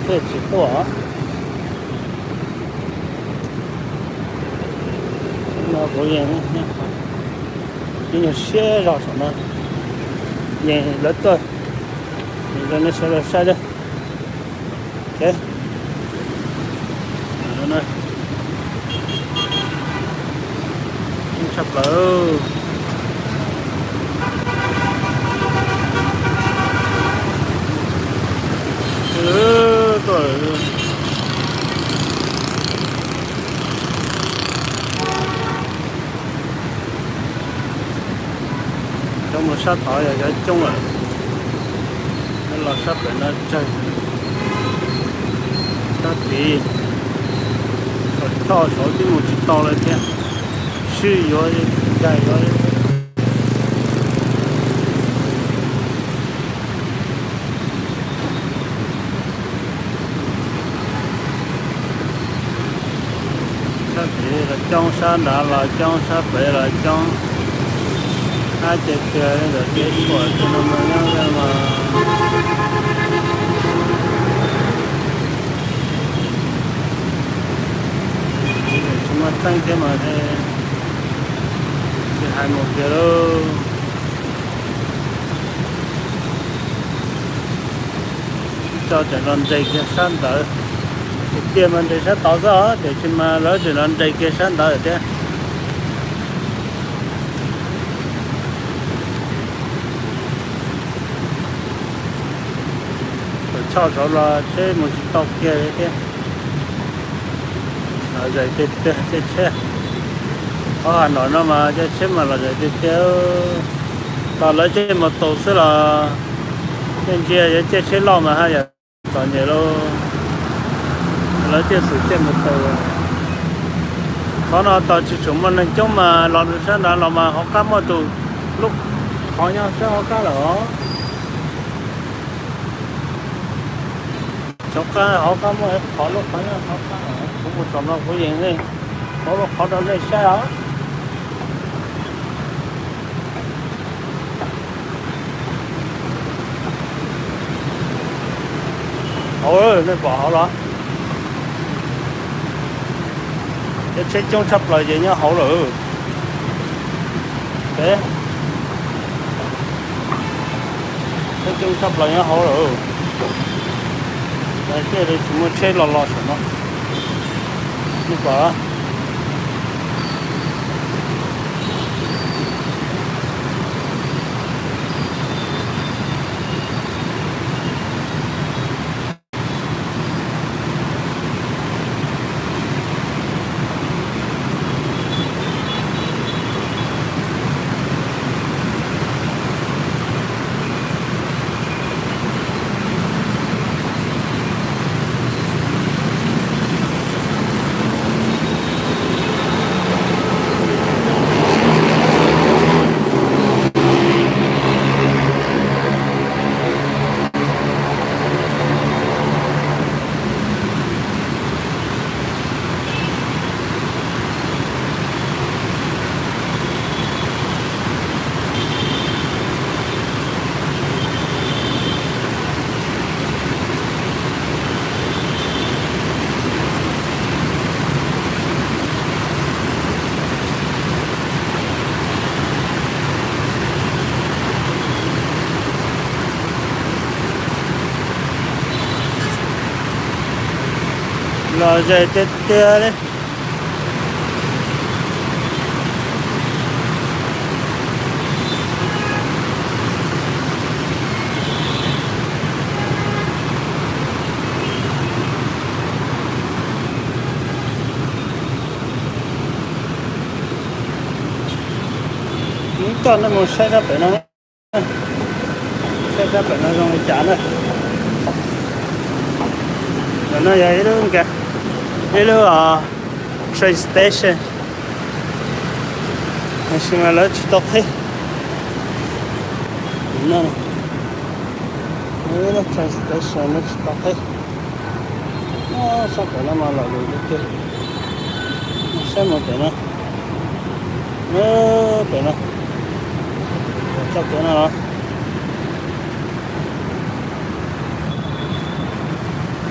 Thiaj tsis tuaj. No kuv yeej ib nyuag siab zog saum no, yeej lawv tuaj, rau nej sawv daws saib li. Tshaj plaws. Tuaj lawm. Cov mus sab tod yog cov coob lawm, los sab pem no tsawg. Sab tid, saum choj saud twb mus tsis tau lawm thiab, sib yuav, caij yuav. Sab tid los coob, sab nrad los coob, sab pem los coob. Ab, ces tiag li ntawm kev suam tus no mas nyob mas tsis muaj teeb thiab mas tsis hais mus kiag lauj. Coj tseem los nres kiag sab ntawd, tiag tiag mas nres sab tod xwb os, tiam sis mas lawv tseem los nres kiag sab ntawd thiab. Saum choj saud los tsheb mus tsis tau kiag li thiab. Los zais tiag tiag, caij tsheb hauv Has Nois no mas caij tsheb mas los zais tiag tiag. Tos lawv caij mus tus xwb los caij ntsia yuav caij tsheb loj mas haj yam txom nyem lauj. Lawv thiaj xum caij mus tus. Qhov no tos tsis tshua muaj neeg coob mas los sab nrad los mas hauv qab muaj tus lub qhov nyob sab hauv qab lawm os. Hauv qab, hauv qab muaj qhov lub qhov nyob hauv qab, kuv mus txog no kuv yeej hauv lub qhov rau nej saib os. Hauv, nej pom hauv los? Cov tsheb coob tshaj plaws ces nyob hauv lawm. Tsheb coob tshaj plaws nyob hauv lawm. Tiaj li tsis muaj tsheb los los saum no. Nej pom. Los zais tiag tiag li. Coj nej mus saib sab pem no, saib sab pem no zoo li cas na. Ntawm no yog ib lub, ib lub train station, tiam sis mas lawv tsis tau qhib. Ib lub train station lawv tsis tau qhib. Sab pem no mas lom zem tiag tiag. Saib mus pem no, pem no, txoj kev no los